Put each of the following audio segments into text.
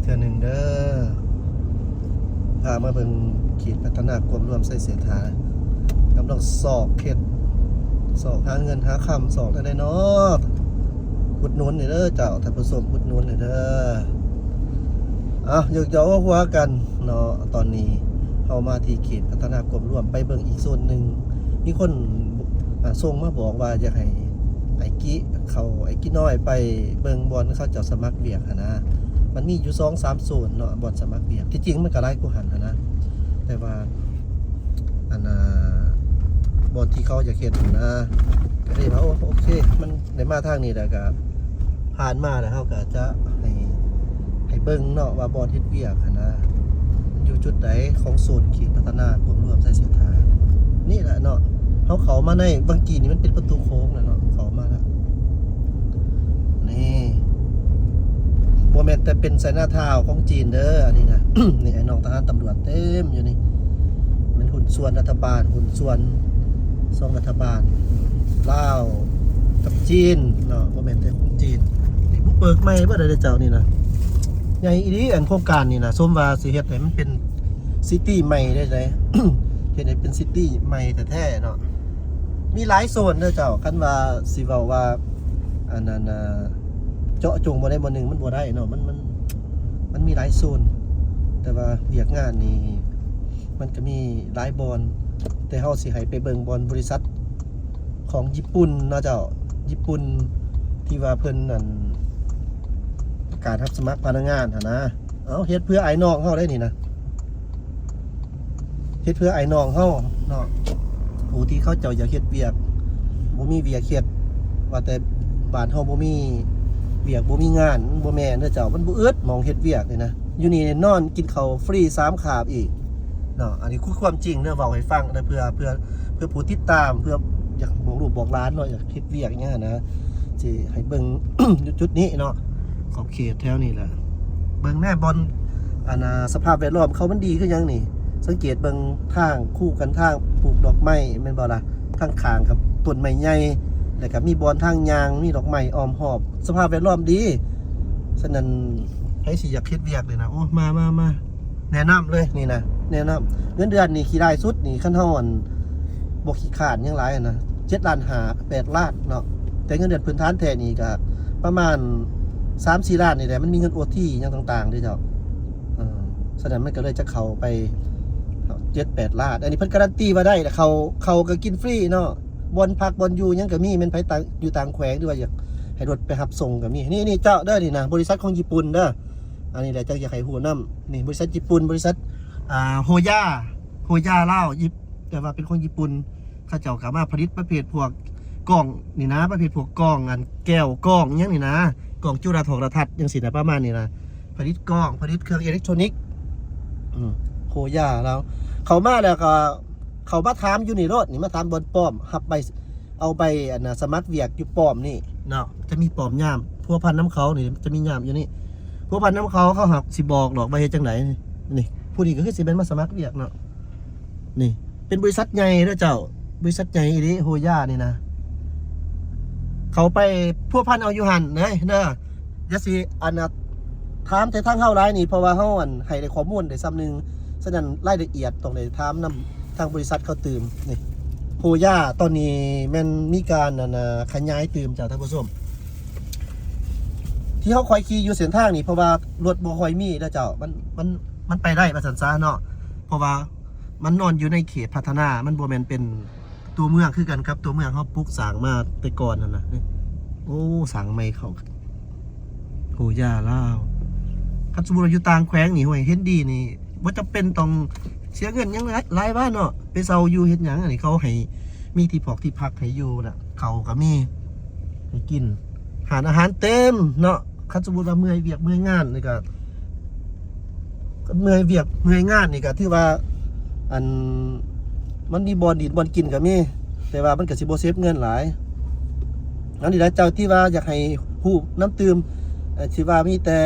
ເທື່ອໜຶ່ງເດີ ພາມາເບິ່ງເຂດພັດທະນາກວມລວມໄຊເສດຖາ ກຳລັງຊອກເຮັດ ຊອກຫາເງິນຫາຄຳ ຊອກແນວໃດເນາະ ອຸດໜູນແດ່ເດີເຈົ້າ ທ່ານຜູ້ຊົມ ອຸດໜູນແດ່ເດີ. ເອົາ ຢອກໆຫົວໆກັນເນາະ ຕອນນີ້ເຮົາມາທີ່ເຂດພັດທະນາກວມລວມ ໄປເບິ່ງອີກໂຊນໜຶ່ງ ມີຄົນ ອ່າ ສົ່ງມາບອກວ່າຢາກໃຫ້ອ້າຍກິ ເຂົາ ອ້າຍກິນ້ອຍໄປເບິ່ງບ່ອນເຂົາເຈົ້າສະໝັກວຽກຫັ້ນນະ ມັນມີຢູ່ສອງສາມໂຊນເນາະ ບ່ອນສະໝັກວຽກ ທີ່ຈິງມັນກໍຫຼາຍກວ່າຫັ້ນຫັ້ນນະ ແຕ່ວ່າ ອັນນ່າ ບ່ອນທີ່ເຂົາຢາກເຮັດຫັ້ນນະ ກໍເລີຍວ່າ ໂອ້ ໂອເຄ ມັນໄດ້ມາທາງນີ້ແລ້ວກໍ ຜ່ານມາແລ້ວເຮົາກໍຈະໃຫ້ ໃຫ້ເບິ່ງເນາະວ່າບ່ອນເຮັດວຽກຫັ້ນນະ ມັນຢູ່ຈຸດໃດຂອງໂຊນເຂດພັດທະນາກວມລວມໄຊເສດຖາ ນີ້ແຫຼະເນາະ ເຮົາເຂົ້າມາໃນ ບາງກີນີ້ມັນເປັນປະຕູໂຄ້ງແລ້ວເນາະ ເຂົ້າມາແລ້ວ ນີ້ ບໍ່ແມ່ນແຕ່ເປັນໄຊນາທາວຂອງຈີນເດີ ອັນນີ້ນະ ນີ້ ໄອ້ນ້ອງທະຫານຕຳຫຼວດເຕັມຢູ່ນີ້ ແມ່ນຫຸ້ນສ່ວນລັດຖະບານ ຫຸ້ນສ່ວນສອງລັດຖະບານ ລາວກັບຈີນເນາະ ບໍ່ແມ່ນແຕ່ຂອງຈີນ ນີ້ບຸກເບີກໃໝ່ເບິດເດ້ເຈົ້າ ນີ້ນະ ໃຫຍ່ອີ່ຫຼີ ອັນໂຄງການນີ້ນະ ສົມວ່າຊິເຮັດໃຫ້ມັນເປັນຊິຕີໃໝ່ໄດ້ໃດ ເຮັດໃຫ້ເປັນຊິຕີໃໝ່ແທ້ໆເນາະ ມີຫຼາຍໂຊນເດີເຈົ້າ ຄັນວ່າຊິເວົ້າວ່າ ອັນນັ້ນນະ ເຈາະຈົງບ່ອນໃດບ່ອນໜຶ່ງມັນບໍ່ໄດ້ເນາະ ມັນ ມັນ ມັນມີຫຼາຍໂຊນ ແຕ່ວ່າວຽກງານນີ້ມັນກໍມີຫຼາຍບ່ອນ ແຕ່ເຮົາຊິໃຫ້ໄປເບິ່ງບ່ອນບໍລິສັດຂອງຍີ່ປຸ່ນເນາະເຈົ້າ ຍີ່ປຸ່ນ ທີ່ວ່າເພິ່ນ ອັນ ປະກາດຮັບສະໝັກພະນັກງານຫັ້ນນະ ເອົາ ເຮັດເພື່ອອ້າຍນ້ອງເຮົາໄດ໋ນີ້ນະ ເຮັດເພື່ອອ້າຍນ້ອງເຮົາເນາະ ຜູ້ທີ່ເຂົາເຈົ້າຢາກເຮັດວຽກ ບໍ່ມີວຽກເຮັດ ວ່າແຕ່ບ້ານເຮົາບໍ່ມີວຽກ ບໍ່ມີງານ ມັນບໍ່ແມ່ນເດີເຈົ້າ ມັນບໍ່ອຶດໝ່ອງເຮັດວຽກນີ້ນະ ຢູ່ນີ້ນອນກິນເຂົ້າຟຣີສາມຄາບອີກເນາະ ອັນນີ້ຄືຄວາມຈິງເດີ ເວົ້າໃຫ້ຟັງເດີ ເພື່ອ ເພື່ອ ເພື່ອຜູ້ຕິດຕາມ ເພື່ອຢາກບອກລູກບອກຫຼານເນາະ ຢາກເຮັດວຽກຫຍັງຫັ້ນນະ ຊິໃຫ້ເບິ່ງ ຢູ່ຈຸດນີ້ເນາະ ຂອບເຂດແຖວນີ້ແຫຼະ ເບິ່ງແນ່ບ່ອນ ອັນນ່າ ສະພາບແວດລ້ອມເຂົາມັນດີຄືຫຍັງນີ້ ສັງເກດເບິ່ງທາງຄູ່ກັນ ທາງປູກດອກໄມ້ແມ່ນບໍ່ລະ ທາງຂ້າງກັບຕົ້ນໄມ້ໃຫຍ່ ແລ້ວກໍມີບ່ອນທາງຍ່າງ ມີດອກໄມ້ອ້ອມຮອບ ສະພາບແວດລ້ອມດີ ສະນັ້ນໃຜຊິຢາກເຮັດວຽກນີ້ນະ ໂອ້ ມາ ມາ ມາ ແນະນຳເລີຍນີ້ນະ ແນະນຳ ເງິນເດືອນນີ້ຂີ້ຮ້າຍສຸດນີ້ ຄັນເຮົາ ອັນ ບໍ່ຂີ້ຄ້ານຫຍັງຫຼາຍຫັ້ນນະ ເຈັດລ້ານຫ້າ ແປດລ້ານເນາະ ແຕ່ເງິນເດືອນພື້ນຖານແທ້ນີ້ກໍປະມານສາມສີ່ລ້ານນີ້ແຫຼະ ມັນມີເງິນໂອທີຫຍັງຕ່າງໆເດ້ເຈົ້າ ເອີ ສະນັ້ນມັນກໍເລີຍຈະເຂົ້າໄປເຈັດແປດລ້ານ ອັນນີ້ເພິ່ນກາຣັນຕີວ່າໄດ້ແຫຼະ ເຂົ້າ ເຂົ້າກໍກິນຟຣີເນາະ ບ່ອນພັກບ່ອນຢູ່ຫຍັງກໍມີ ແມ່ນໃຜຕ່າງ ຢູ່ຕ່າງແຂວງ ຫຼືວ່າຢາກໃຫ້ລົດໄປຮັບສົ່ງກໍມີ ນີ້ ນີ້ເຈົ້າເດີ ນີ້ນະ ບໍລິສັດຂອງຍີ່ປຸ່ນເດີ ອັນນີ້ແຫຼະ ເຈົ້າຢາກໃຫ້ຮູ້ນຳ ນີ້ບໍລິສັດຍີ່ປຸ່ນ ບໍລິສັດ ອ່າ ໂຮຢາ ໂຮຢາລາວ ຍີ່ ແຕ່ວ່າເປັນຂອງຍີ່ປຸ່ນ ເຂົາເຈົ້າກໍມາຜະລິດປະເພດພວກກ້ອງນີ້ນະ ປະເພດພວກກ້ອງ ອັນ ແກ້ວກ້ອງຫຍັງນີ້ນະ ກ້ອງຈຸລະໂທລະທັດຈັ່ງຊີ້ນະ ປະມານນີ້ນະ ຜະລິດກ້ອງ ຜະລິດເຄື່ອງເອເລັກໂທຣນິກ ອືມ ໂຮຢາລາວ ເຂົ້າມາແລ້ວກໍ ເຂົ້າມາຖາມຢູ່ນີ້ໂລດ ນີ້ມາຖາມບ່ອນປ້ອມ ຮັບໃບ ເອົາໃບ ອັນນ່າ ສະໝັກວຽກຢູ່ປ້ອມນີ້ເນາະ ຈະມີປ້ອມຍາມ ພົວພັນນຳເຂົານີ້ ຈະມີຍາມຢູ່ນີ້ ພົວພັນນຳເຂົາ ເຂົາຫາກຊິບອກດອກວ່າເຮັດຈັ່ງໃດ ນີ້ ຜູ້ນີ້ກໍຄືຊິແມ່ນມາສະໝັກວຽກເນາະ ນີ້ ເປັນບໍລິສັດໃຫຍ່ເດີເຈົ້າ ບໍລິສັດໃຫຍ່ອີ່ຫຼີ ໂຮຢານີ້ນະ ເຂົ້າໄປພົວພັນເອົາຢູ່ຫັ້ນເດີ ຢ່າຊິ ອັນນ່າ ຖາມແຕ່ທາງເຮົາຫຼາຍນີ້ ເພາະວ່າເຮົາ ອັນ ໃຫ້ໄດ້ຂໍ້ມູນໄດ້ສ່ຳໜຶ່ງ ສະນັ້ນລາຍລະອຽດຕ້ອງໄດ້ຖາມນຳທາງບໍລິສັດເຂົາຕື່ມ ນີ້ ໂຮຢາຕອນນີ້ແມ່ນມີການ ອັນນ່າ ຂະຫຍາຍຕື່ມເຈົ້າ ທ່ານຜູ້ຊົມ ທີ່ເຮົາຄ່ອຍຂີ່ຢູ່ເສັ້ນທາງນີ້ ເພາະວ່າລົດບໍ່ຄ່ອຍມີເດີເຈົ້າ ມັນ ມັນ ມັນໄປໄດ້ວ່າຊັ້ນຊະເນາະ ເພາະວ່າມັນນອນຢູ່ໃນເຂດພັດທະນາ ມັນບໍ່ແມ່ນເປັນ ຕົວເມືອງຄືກັນກັບຕົວເມືອງເຮົາປຸກສ້າງມາແຕ່ກ່ອນຫັ້ນນະ ໂອ້ ສ້າງໃໝ່ເຂົ້າ ໂຮຢາລາວ ຄັນສົມມຸດວ່າຢູ່ຕ່າງແຂວງນີ້ ຫ້ວຍ ເຫັນດີນີ້ ບໍ່ຈຳເປັນຕ້ອງເສຍເງິນຫຍັງຫຼາຍ ຫຼາຍວ່າເນາະ ໄປເຊົ່າຢູ່ເຮັດຫຍັງ ອັນນີ້ເຂົາໃຫ້ມີທີ່ພອກທີ່ພັກໃຫ້ຢູ່ນະ ເຂົ້າກໍມີໃຫ້ກິນ ຮ້ານອາຫານເຕັມເນາະ ຄັນສົມມຸດວ່າເມື່ອຍວຽກເມື່ອຍງານນີ້ກໍ ເມື່ອຍວຽກເມື່ອຍງານນີ້ກໍຖືວ່າ ອັນ ມັນມີບ່ອນດິນບ່ອນກິນກໍມີ ແຕ່ວ່າມັນກໍຊິບໍ່ເຊບເງິນຫຼາຍ ອັນນີ້ລະເຈົ້າທີ່ວ່າຢາກໃຫ້ຮູ້ນຳຕື່ມ ເອີ ທີ່ວ່າມີແຕ່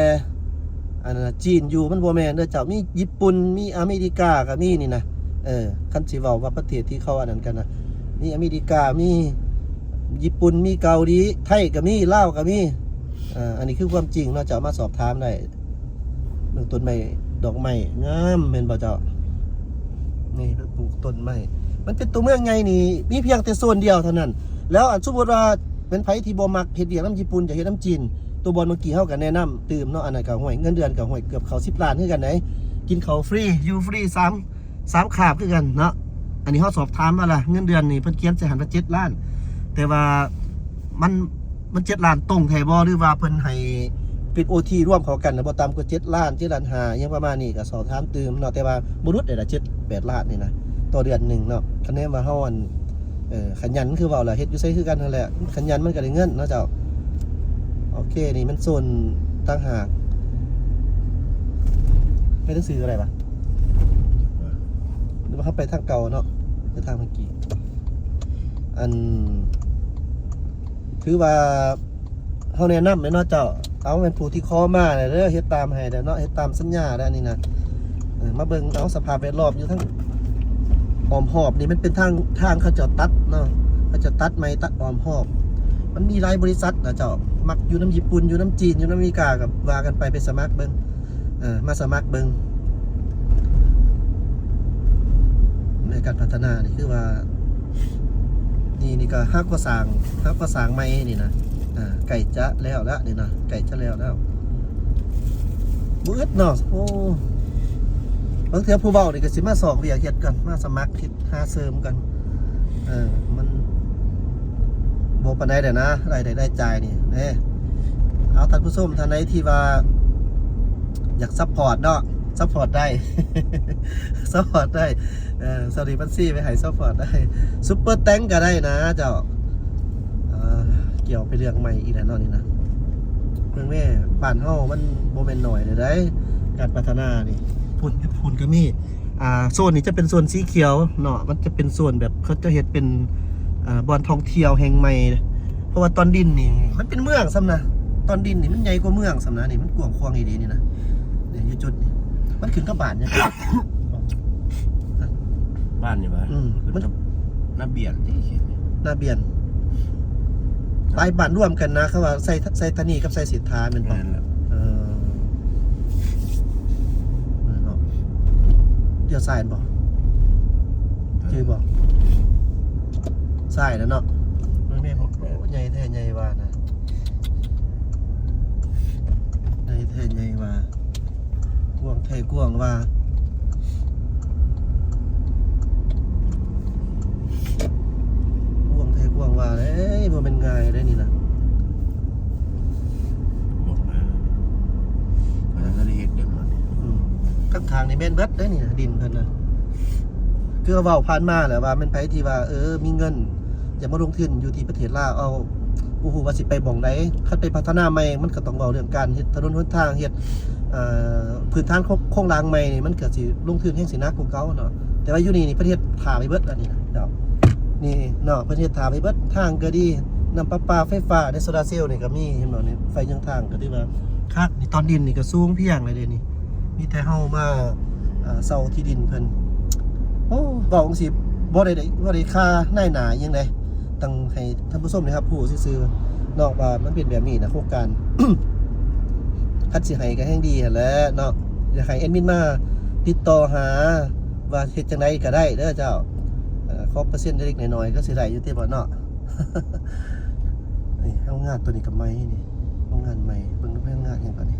ອັນ ຈີນຢູ່ ມັນບໍ່ແມ່ນເດີເຈົ້າ ມີຍີ່ປຸ່ນ ມີອາເມລິກາກໍມີນີ້ນະ ເອີ ຄັນຊິເວົ້າວ່າປະເທດທີ່ເຂົາອັນນັ້ນກັນນະ ມີອາເມລິກາ ມີຍີ່ປຸ່ນ ມີເກົາຫຼີ ໄທກໍມີ ລາວກໍມີ ເອີ ອັນນີ້ຄືຄວາມຈິງເນາະ ເຈົ້າມາສອບຖາມໄດ້ ເບິ່ງຕົ້ນໄມ້ດອກໄມ້ງາມແມ່ນບໍ່ເຈົ້າ? ນີ້ເພິ່ນປູກຕົ້ນໄມ້ ມັນເປັນຕົວເມືອງໃຫຍ່ນີ້ ມີພຽງແຕ່ໂຊນດຽວເທົ່ານັ້ນ. ແລ້ວອັນສົມມຸດວ່າແມ່ນໃຜທີ່ບໍ່ມັກເຮັດວຽກນຳຍີ່ປຸ່ນ ຢາກເຮັດນຳຈີນ ຕົວບ່ອນເມື່ອກີ້ເຮົາກໍແນະນຳຕື່ມເນາະ ອັນນັ້ນກໍ ຫ້ວຍ ເງິນເດືອນກໍ ຫ້ວຍ ເກືອບເຂົ້າສິບລ້ານຄືກັນເດ້ ກິນເຂົ້າຟຣີ ຢູ່ຟຣີ ສາມ ສາມຄາບຄືກັນເນາະ. ອັນນີ້ເຮົາສອບຖາມມາລະ ເງິນເດືອນນີ້ເພິ່ນຂຽນໃສ່ຫັ້ນວ່າເຈັດລ້ານ ແຕ່ວ່າມັນ ມັນເຈັດລ້ານຕົງແທ້ບໍ່ ຫຼືວ່າເພິ່ນໃຫ້ເປັນໂອທີລວມເຂົ້າກັນນະ ບໍ່ຕ່ຳກວ່າເຈັດລ້ານ ເຈັດລ້ານຫ້າ ຫຍັງປະມານນີ້ ກໍສອບຖາມຕື່ມເນາະ. ແຕ່ວ່າບໍ່ຫຼຸດເດ້ລະ ເຈັດແປດລ້ານນີ້ນະ ຕໍ່ເດືອນໜຶ່ງເນາະ. ຄະແນນວ່າເຮົາ ອັນ ເອີ ຂະຫຍັນຄືເວົ້າລະ ເຮັດຢູ່ໃສຄືກັນຫັ້ນແຫຼະ ຂະຫຍັນມັນກໍໄດ້ເງິນເນາະເຈົ້າ. ໂອເຄ ນີ້ມັນໂຊນຕ່າງຫາກ ໄປທາງຊື່ກໍໄດ້ປະ ຫຼືວ່າເຮົາໄປທາງເກົ່າເນາະ ໄປທາງເມື່ອກີ້ ອັນ ຖືວ່າເຮົາແນະນຳແຫຼະເນາະເຈົ້າ. ເອົາ ແມ່ນຜູ້ທີ່ຂໍມາແຫຼະເດີ ເຮັດຕາມໃຫ້ແຫຼະເນາະ ເຮັດຕາມສັນຍາແຫຼະນີ້ນະ. ເອີ ມາເບິ່ງເອົາສະພາບແວດລ້ອມຢູ່ທາງອ້ອມຮອບນີ້ ມັນເປັນທາງ ທາງເຂົາເຈົ້າຕັດເນາະ ເຂົາເຈົ້າຕັດໃໝ່ ຕັດອ້ອມຮອບ. ມັນມີຫຼາຍບໍລິສັດນະເຈົ້າ ມັກຢູ່ນຳຍີ່ປຸ່ນ ຢູ່ນຳຈີນ ຢູ່ນຳອາເມລິກາ ກໍວ່າກັນໄປ ໄປສະໝັກເບິ່ງ ເອີ ມາສະໝັກເບິ່ງ ໃນການພັດທະນານີ້ ຄືວ່າ ນີ້ ນີ້ກໍຫາກໍ່ສ້າງ ຫາກໍ່ສ້າງໃໝ່ນີ້ນະ ອ່າ ໃກ້ຈະແລ້ວລະນີ້ນະ ໃກ້ຈະແລ້ວແລ້ວ ບໍ່ອຶດເນາະ. ໂອ້ ບາງເທື່ອຜູ້ເວົ້ານີ້ກໍຊິມາຊອກວຽກເຮັດກ່ອນ ມາສະໝັກເຮັດ ຫາເສີມກັນ ເອີ ມັນບໍ່ປານໃດແຫຼະນະ ລາຍໄດ້ລາຍຈ່າຍນີ້ເດ້. ເອົາ ທ່ານຜູ້ຊົມທ່ານໃດທີ່ວ່າຢາກຊັບພອດເນາະ ຊັບພອດໄດ້ ຊັບພອດໄດ້ ເອີ ສະລິບບັນຊີໄວ້ໃຫ້ ຊັບພອດໄດ້ ຊຸບເປີແຕັງກໍໄດ້ນະເຈົ້າ. ເອີ ກ່ຽວໄປເລື່ອງໃໝ່ອີກແລ້ວເນາະນີ້ນະ ເບິ່ງແມ້ ບ້ານເຮົາມັນບໍ່ແມ່ນໜ້ອຍເດ້ ການພັດທະນານີ້ ພຸ້ນ ພຸ້ນກໍມີ ອ່າ ໂຊນນີ້ຈະເປັນໂຊນສີຂຽວເນາະ ມັນຈະເປັນໂຊນແບບເຂົາຈະເຮັດເປັນ ອ່າ ບ່ອນທ່ອງທ່ຽວແຫ່ງໃໝ່ ເພາະວ່າຕອນດິນນີ້ມັນເປັນເມືອງຊ້ຳນະ ຕອນດິນນີ້ມັນໃຫຍ່ກວ່າເມືອງຊ້ຳນະ ນີ້ມັນກວ້າງຂວາງອີ່ຫຼີນີ້ນະ. ນີ້ຢູ່ຈຸດນີ້ ມັນຂຶ້ນກັບບ້ານຫຍັງ ບ້ານຫຍັງວະ? ອືມ ມັນ ນາບຽນຕິ ນາບຽນ ຫຼາຍບ້ານລວມກັນນະ ເຂົາວ່າໄຊ ໄຊທານີກັບໄຊເສດຖາແມ່ນບໍ່? ແມ່ນແລ້ວ ເອີ ເນາະ ລ້ຽວຊ້າຍແມ່ນບໍ່? ຈື່ບໍ່? ຊ້າຍແລ້ວເນາະ ມັນແມ່ນ ໂອ້ ໃຫຍ່ແທ້ໃຫຍ່ວ່ານະ ໃຫຍ່ແທ້ໃຫຍ່ວ່າ ກວ້າງແທ້ກວ້າງວ່າ ກວ້າງແທ້ກວ້າງວ່າເດ້ ບໍ່ແມ່ນງ່າຍເດ້ນີ້ນະ ບໍ່ງ່າຍ ເພິ່ນກໍໄດ້ເຮັດເດ້ໝົດນີ້ ອືມ ຂ້າງໆນີ້ແມ່ນເບິດເດ້ນີ້ນະ ດິນເພິ່ນນະ ຄືເວົ້າຜ່ານມາແຫຼະວ່າ ແມ່ນໃຜທີ່ວ່າ ເອີ ມີເງິນ ຢາກມາລົງທຶນຢູ່ທີ່ປະເທດລາວ ເອົາ ບໍ່ຮູ້ວ່າຊິໄປໝ່ອງໃດ ຄັນໄປພັດທະນາໃໝ່ ມັນກໍຕ້ອງເວົ້າເລື່ອງການເຮັດຖະໜົນຫົນທາງ ເຮັດ ເອີ ພື້ນຖານໂຄງ ໂຄງລ່າງໃໝ່ນີ້ ມັນກໍຊິລົງທຶນແຮງຊິໜັກກວ່າເກົ່າເນາະ ແຕ່ວ່າຢູ່ນີ້ນີ້ ເພິ່ນເຮັດຖ້າໄວ້ເບິດອັນນີ້ນະເຈົ້າ ນີ້ເນາະ ເພິ່ນເຮັດຖ້າໄວ້ເບິດ ທາງກໍດີ ນ້ຳປະປາ ໄຟຟ້າ ໃນໂຊລາເຊວນີ້ກໍມີ ເຫັນບໍ່ນີ້ ໄຟຍັງທາງກໍຖືວ່າຄັກ ນີ້ຕອນດິນນີ້ກໍສູງພຽງເລີຍເດ້ນີ້ ມີແຕ່ເຮົາມາ ເອີ ເຊົ່າທີ່ດິນເພິ່ນ ໂອ້ ເວົ້າຈັ່ງຊີ້ບໍ່ໄດ້ ບໍ່ໄດ້ຄ່ານາຍໜ້າອີ່ຫຍັງເດ້ ຕ້ອງໃຫ້ທ່ານຜູ້ຊົມໄດ້ຮັບຮູ້ຊື່ໆເນາະ ວ່າມັນເປັນແບບນີ້ນະໂຄງການ ຄັນຊິໃຫ້ກໍແຮ່ງດີຫັ້ນແຫຼະເນາະ ຢາກໃຫ້ແອດມິນມາຕິດຕໍ່ຫາວ່າເຮັດຈັ່ງໃດກໍໄດ້ເດີເຈົ້າ ເອີ ຂໍເປີເຊັນເລັກໆນ້ອຍໆກໍຊິໄດ້ຢູ່ຕິບໍ່ເນາະ. ນີ້ໂຮງງານຕົວນີ້ກໍໃໝ່ນີ້ ໂຮງງານໃໝ່ ເບິ່ງດູໂຮງງານຫຍັງກ່ອນນີ້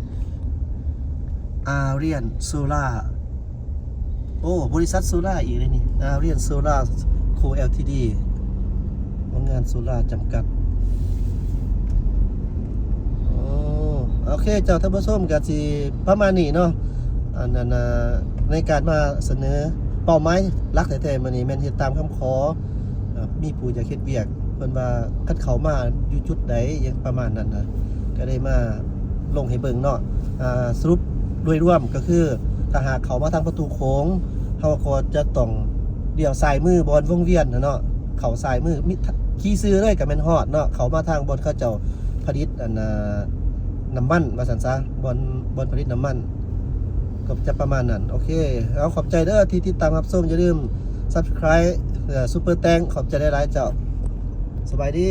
ອາຣຽນໂຊລາ ໂອ້ ບໍລິສັດໂຊລາອີກເດ້ນີ້ ອາຣຽນໂຊລາໂຄ ແອລ ທີ ດີ ໂຮງງານໂຊລາຈຳກັດ ໂອ້ ໂອເຄ ເຈົ້າ ທ່ານຜູ້ຊົມ ກໍຊິປະມານນີ້ເນາະ ອັນນັ້ນ ໃນການມາສະເໜີ ເປົ້າໝາຍຫຼັກແທ້ໆມື້ນີ້ແມ່ນເຮັດຕາມຄຳຂໍ ເອີ ມີຜູ້ຢາກເຮັດວຽກ ເພິ່ນວ່າຄັນເຂົ້າມາຢູ່ຈຸດໃດ ຫຍັງປະມານນັ້ນນະ ກໍໄດ້ມາລົງໃຫ້ເບິ່ງເນາະ ອາ ສະຫຼຸບໂດຍລວມກໍຄື ຖ້າຫາກເຂົ້າມາທາງປະຕູໂຂງ ເຮົາກໍຈະຕ້ອງລ້ຽວຊ້າຍມືບ່ອນວົງວຽນຫັ້ນເນາະ ເຂົ້າຊ້າຍມື ມີ ຂີ່ຊື່ເລີຍກໍແມ່ນຮອດເນາະ ເຂົ້າມາທາງບ່ອນເຂົາເຈົ້າຜະລິດ ອັນ ນ້ຳມັນວ່າຊັ້ນຊະ ບ່ອນ ບ່ອນຜະລິດນ້ຳມັນ ກໍຈະປະມານນັ້ນ ໂອເຄ ເອົາ ຂອບໃຈເດີທີ່ຕິດຕາມຮັບຊົມ ຢ່າລືມ Subscribe ເອີ Super Thanks ຂອບໃຈຫຼາຍໆເຈົ້າ ສະບາຍດີ.